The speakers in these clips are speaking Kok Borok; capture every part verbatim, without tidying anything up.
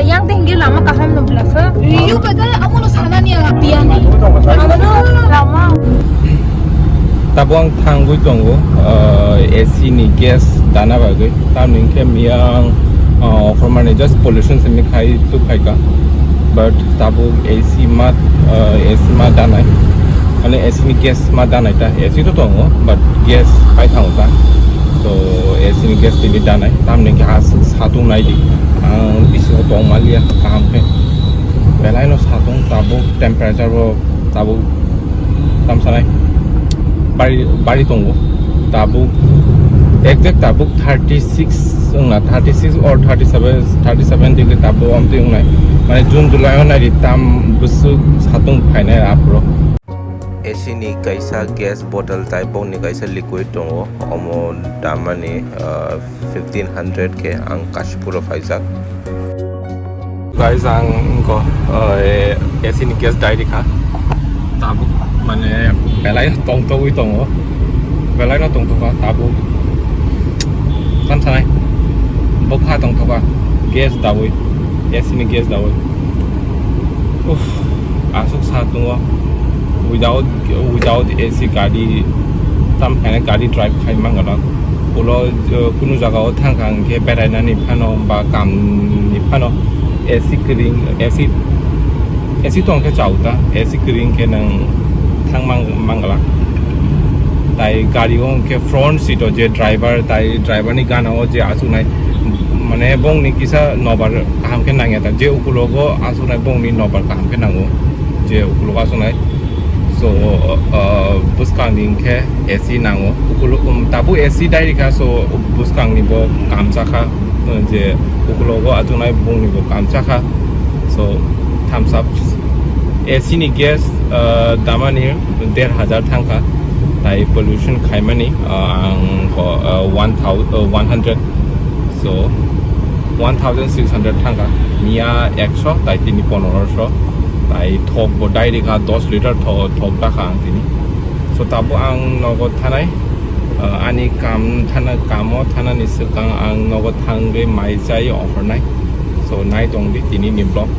Yang tinggi lama kaham no belaka. Iyo pada amo no sana ni ya. Tiang. Amo no lama. Tabo ang thangwi tongo, uh, A C ni gas dana bagwi. Tamni hwnkhe miyang, uh, okhormani just pollution simi khai tu phaika. But tabuk A C ma, uh, A C ma danai. Mane A C ni gas ma danai ta. A C to tongo, but gas pai thango ta. So A C ni gas tini danai. Tamni hwnkhe aswk satung nai di. Ang bisingo tong maliya kaham khe. Belai no satung tabuk temperature bo tabuk tamsanai bari, bari tongo. Tabuk exact tabuk thirty six wngna, thirty six or thirty seven, thirty seven degree tabuk omtwi wngnai. Mane June July o naidi tam bwswk satung phainai aphuru. A C ni kaisa gas bottle tai bokni kaisa liquid tongo, omo damani, ah, fifteen hundred khe ang Kashipuro phaijak. Guys, ang wngkha, uh, A C ni gas dai rikha. Tabuk, mane, belai tongtogwi tongo. Belai no tongtokha, tabuk. Thansanai. Bokha tongtokha. Gas dawi. A C ni gas dawi. Uff, aswk sa tongo. Without, without A C gari, tam khaina gari drive khai mangala. Ulo, uh, kunu jaga o thangkha hwnkhe berainani phano ba kamni phano A C kwrwng, A C, A C tong khe chao ta, A C kwrwng khe nwng thang mang-, mangala. Tai gari o hwnkhe front seat o je driver, tai driver ni gana o je achuknai, mane bongni kisa nobar kaham khe nangya ta, je ukulogo achuknai bongni nobar kaham khe nango, je ukulogo achuknai. So, uh, bwskangni hwnkhe A C nango. Ukulo, um, tabuk A C dai rikha, so bwskangni bo kamchakha, uh, je ukulogo achuknai bongni bo kamchakha. So, thumbs up. A C ni gas, uh, damani der hajar thangkha. Tai pollution khaimani, uh, ang ko, uh, one thousand, uh, one hundred. So, one thousand six hundred thangkha. Miya ekso, tai tini ponorosho. Tai thok bo dai rikha, dos liter tho-, thok dakha ang tini. So, tabuk ang nogo thanai, uh, ani kam thana, kamo thanani swkang ang nogo thangwi mai chai ongkhornai. So, nai tongdi tini ni vlog.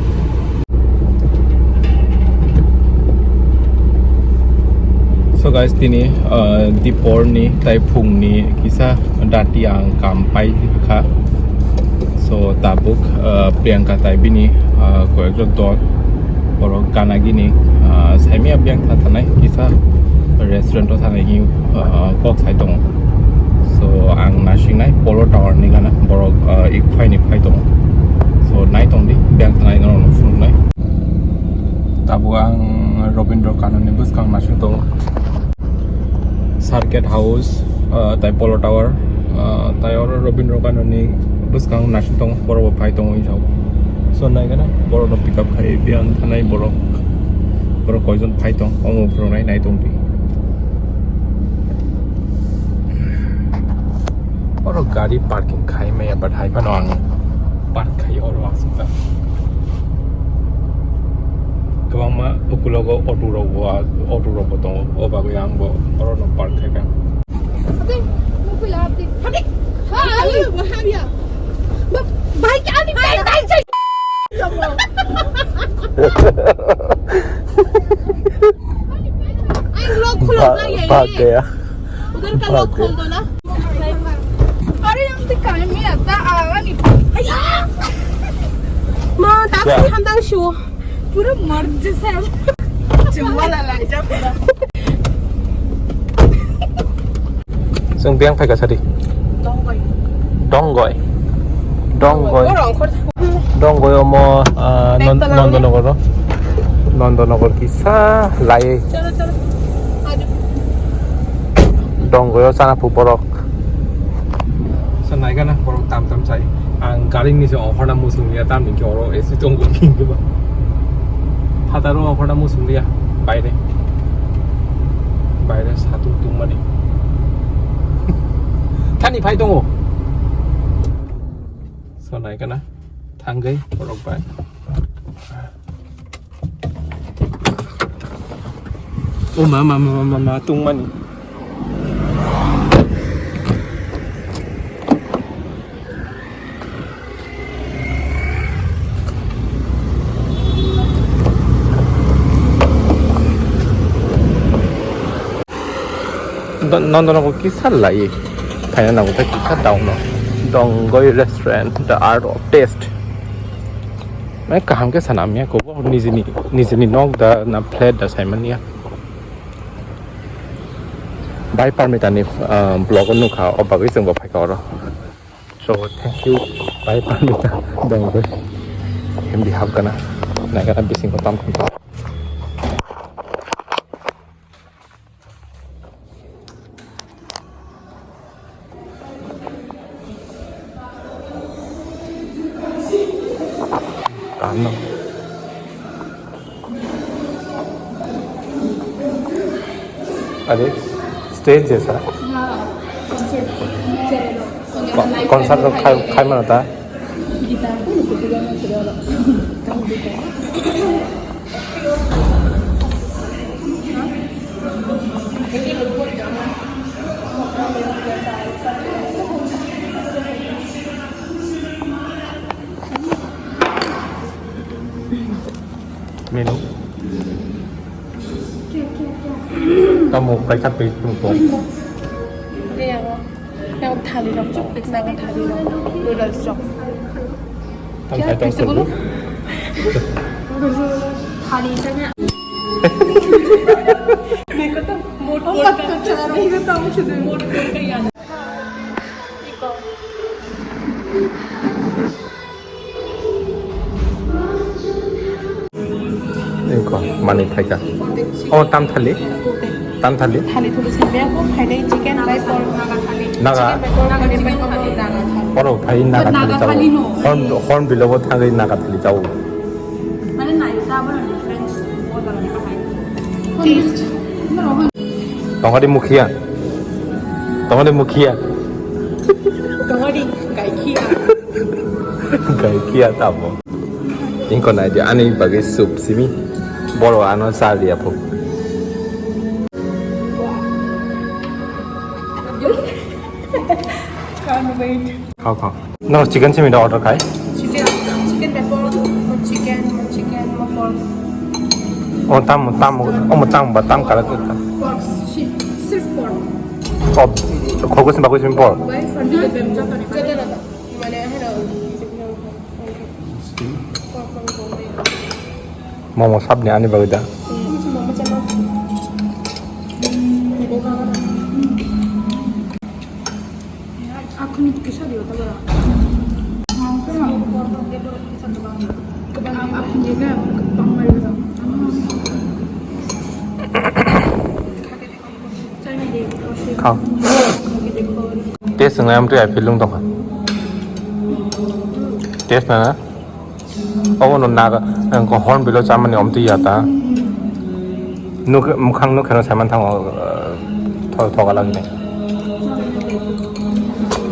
So guys, tini, uh, diporni tai phungni kisa dati ang kam pai kha. So tabuk, uh, Priyanka tai bini, uh, koyekjon dol borok gana gini, uh, saimaya biyang tha thanai kisa restaurant o thanai hi, uh, kok sai tongo. So ang nasingnai Polo Tower ni gana borok, uh, ik phai ni phai tongo. So nai tongdi biyang thanai norok no phunuknai. Tabuk ang Robindra Kanoni bwskang naising tongo. Circuit House, ah, tai Polo Tower, ah, tai oro Robindra Kanoni bwskang naising tongo, borok bo phai tongo hinwi sao. So, naikhe na, borokno pick up khai biyang thanai borok, borok koijon phai tong, omo phwrwngnai nai tongdi. Oro gari parking khai maya, but hai phano ang park khai oro aswk jak. Kwbangma ukulogo auto rok bo, auto rok bo tongo, o bagwi ang bo oro no park khai kha. भाई क्या नहीं भाई भाई से भाग गया। उधर का लॉक खोल दो ना। अरे, हम तो काम में आता, आवा नहीं। भैया। माँ, ताप से हम तांग शो। पूरा मर्द जैसा है। चुम्मा ला लग जा पूरा। Chwng biyang phaikha sadi. Donggoi. Donggoi. Donggoi. Donggoi omo, ah, Nondonogor o. Nondonogor kisa lai. Chalo, chalo. Donggoi o chana phu borok. So naikha na borok tam tam chai. Ang gari ni se offer na musung ya tam ni oro A C tong king ba. Phataro offer na musung ya. Baire. Baire satung tungmani. Thani phai tongo. So naikha na. Thangwi borok bai. O ma, ma, ma, ma, ma, tungmani. Nondono ko kisa lai. Phaina nango ta kisa down no. Dongoi restaurant, the art of taste. Mai kaham ke sana miya ko nijini nijini nok da na flat da sai manya. Bai Parmita ni, ah, vlog o nukha, o bagwi chwng bo phaikha oro. So, thank you, Bai Parmita, dongwi. Hindi hapgana, naigana bising ko tam tam. Tano. Are, stage jesa? Concert. Concert khai, khai mano ta? Menu. Kamu kaisa page pun to. Yang thali rok, naga thali rok, noodles rok. Tam sai tong sulu. Thali sana. Meko to mot kor ka. Mot kor ka. Eko, mani phaika. O, tam thali? Tam thali? Thali thuli sambia ko, phainai chicken bai por naga thali. Naga? Chicken bai por naga thali. Oro phai naga thali chao. Horn, horn bilobo thangwi naga thali chao. Mane nai ta boro difference. Taste. Tongari mukhiya. Tongari mukhiya. Tongari gaikhia. Gaikhia tamo. Ingko naidi ani bagwi soup simi. Boro ano chaliya pho. Can't wait. Khao, khao. No, chicken simi da order khai. Chicken, chicken bepor, mo chicken, mo chicken, mo pork. O tam, tam, o mo tam ba tam kala tu ta. Pork, si-, sirf pork. O, khogos bagwi simi pork. Why? Joto na ta. Mane, hero. Momo sabni ani bagwi da. Khao. Taste wngnai amtwi ai feeling tongkha. Taste na na. Obo no naga, ang ko horn bilo chamani omtwi ya ta. Nuk, mukhang nuk kheno saiman thango, eh, tho-, thoga lagi nai.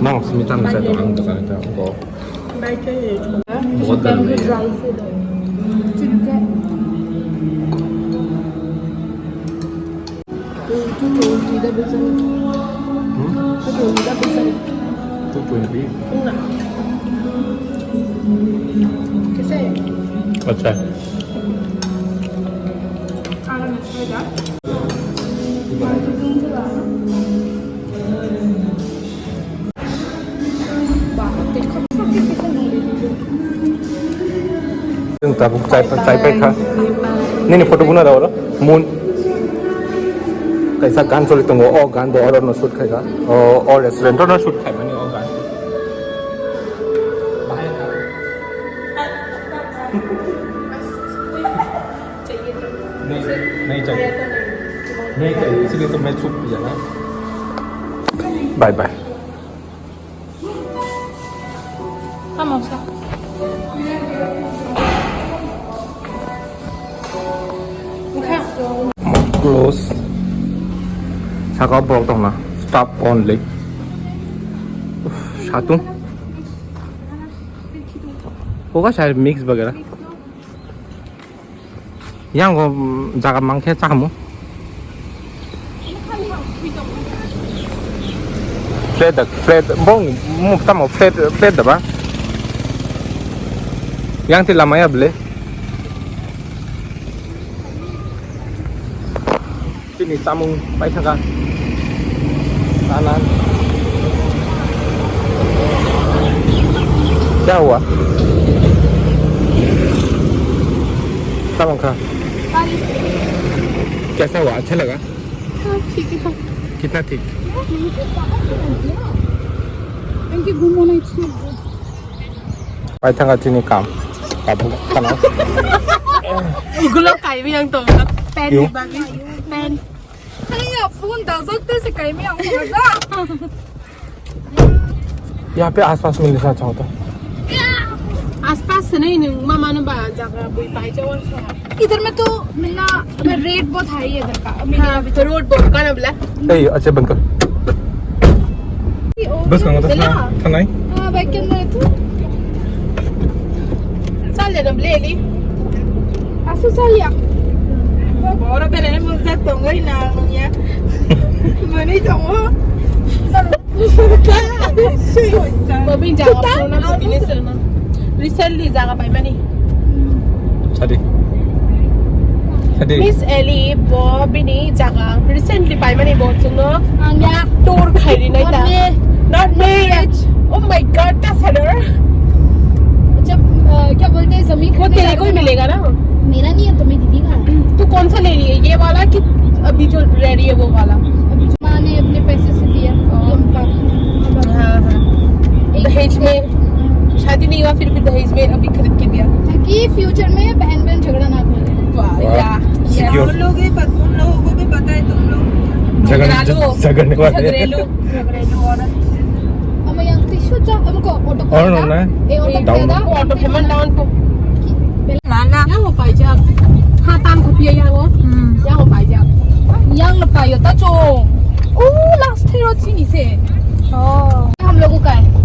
Nang simi tam sai to ang dokan ta ko. बहुत गर्म है। Hmm? Two twenty? अच्छा है। Chwng tabuk chai, chai paikha. Nini photo buna da oro. Moon. Kaisa gan choli tongo. O gan bo oro no shoot khaikha. O, o restaurant no shoot khaimani o gan. Nahi, nahi chahiye. Nahi chahiye, isliye to main shoot kiya na. Bye bye. Tamo sa. Close. Saka borok tongna. Staff only. Uff, satung. Oga sai mix bagera. Yang go, mm, jaga mangkhe chakhamu. Plate da, plate, bong, mo tamo plate, plate da ba? Yang ti lama ya ble. Chini chamung paithaka. Anan. Kya hua? Tamang kha? Kaisa hua? Acha laga? Thik hai. Kitna thik? Anki ghumna ichha. Pai thanga chini kam. Kabu kana. Ugulo kaiwi ang to. Pen ni bagi. Pen. Hai ya phone da zak te se kaiwi ang da. यहाँ पे आसपास मिलने से अच्छा होता। आसपास से नहीं, नहीं, मामा ने बा जाकर कोई पाई चावल से। इधर में तो मिलना, रेट बहुत हाई है इधर का। हाँ, तो रोड बहुत का ना बोला। ए, अच्छा बंद कर। बस का मतलब था नहीं। हाँ, भाई क्या मैं तू। Sal ya dam leli. Asu sal ya. Bora bere mo sa tongo ina ya. Mani tongo. Mabin jaga puna puni selma. Recently jaga pai mani. Sadi. Sadi. Miss Ellie bo bini jaga recently pai mani bo chungno. Ang ya. Tour khairi nai ta. Not me. Not me. Oh my God, ta sadar. जब, अ, क्या बोलते हैं, जमीन वो खरीदने तेरे को ही जाते हैं ना। मिलेगा ना? मेरा नहीं है, तो मेरी दीदी का है। तू कौन सा ले रही है, ये वाला कि अभी जो रह रही है वो वाला? अभी जो माँ ने अपने पैसे से दिया, हाँ। लोन पर। हाँ, हाँ। एक दहेज में, शादी नहीं हुआ, फिर भी दहेज में अभी खरीद के दिया। ताकि फ्यूचर में बहन बहन झगड़ा ना करें। वाह, वाह। या, या। Secure। उन लोग ही पत-, उन लोगों को भी पता है तुम लोग। झगड़-, झगड़ालू। झ-, झगड़ने वाले। झगड़ेलू। Ama yang ti shuja, ama ko auto और ना? Eh, auto down। Pada? Auto payment down po. Mana? Yang mau pajak. Ha, tang ko pia yang o. Hmm. Yang mau pajak. Yang na payo ta cho. Oh, last thero chini se. Oh। हम लोगों का है।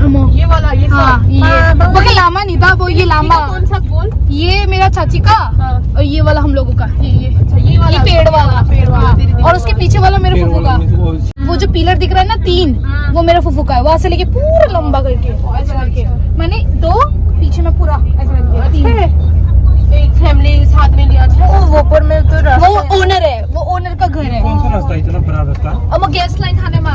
Amo। ये वाला, ये हाँ, सब। ये। हाँ, वो के लामा नहीं था, वो ये लामा। कौन सा बोल? ये मेरा चाची का। हाँ। और ये वाला हम लोगों का। ये, ये। अच्छा, ये वाला। ये पेड़ वाला। पेड़ वाला। हाँ। तेरी दीदी और उसके वाला। पीछे वाला मेरे पेड़ फूफू वाला का। में से वो वो जो पिलर दिख रहा है ना तीन, हाँ। वो मेरा फूफू का है, वहां से लेके पूरा लंबा करके, ऐसे करके, माने दो पीछे में पूरा ऐसे करके, तीन। अच्छा है। एक फैमिली साथ में लिया था। वो ऊपर में तो रास्ता वो है। ओनर है, वो ओनर का घर है। कौन सा रास्ता है इतना बड़ा रास्ता? अब वो गैस लाइन थाने में।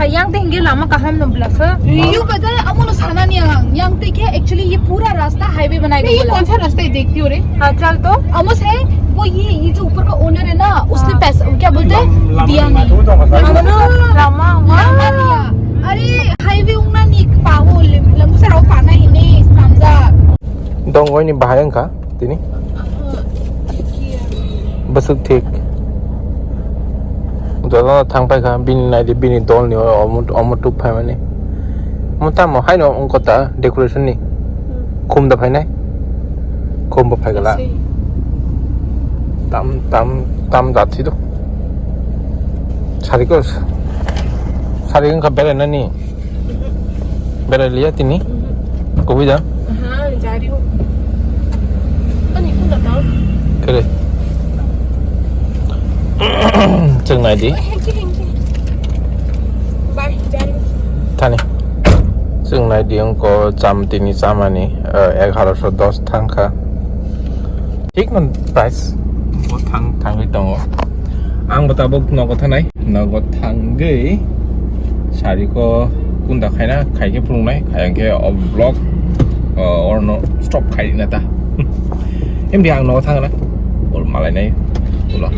Yang tinggi lama kaham no blasa। You पता है, अब उन्होंने खाना नहीं आया। Yang देखिए, एक्चुअली ये पूरा रास्ता हाईवे बनाएगा नहीं, ये बोला। कौन सा रास्ता है, देखती हो रे? हाँ, चल तो। Amo se, वो ये, ये जो ऊपर का ओनर है ना, उसने हाँ। पैसा, क्या बोलते हैं, लम-, लम-, दिया लम-, नहीं। Lump-, lump-, lama, lama lama। दिया। अरे, हाईवे उंगना नहीं पाओ, ले-, लंबू से रहो पाना ही नहीं, समझा। Dong, ini bahaya kah, tini? Besuk thik. Jotono thang paikha, bini naidi, bini dolni o-, omo, omo tuk phaimani. Omo tamo haino wngkha ta decoration ni. Hmm. Khum da phainai? Khum bo phaikhala. Sei. Tam, tam, tam jat si do. Sari ko, sari wngkha berainani. Berai liya tini? Mhm. Kubui da? Aha, jari ho. Ani kunda tau? Kere. Chwng nai di. Hengki, hengki. Bai, jari ho. Thani. Chwng nai di wngko cham tini chamani, eh, egaroso dos thangkha. Thik no price bo thang thangwi tongo. Ang bo tabuk nogo thanai, nogo thangwi sari ko kunda khaina khaikhe phunuknai, khayang khe o vlog, o, orno stop khairina ta. Himdi ang nogo thangna, ol malainai ulo.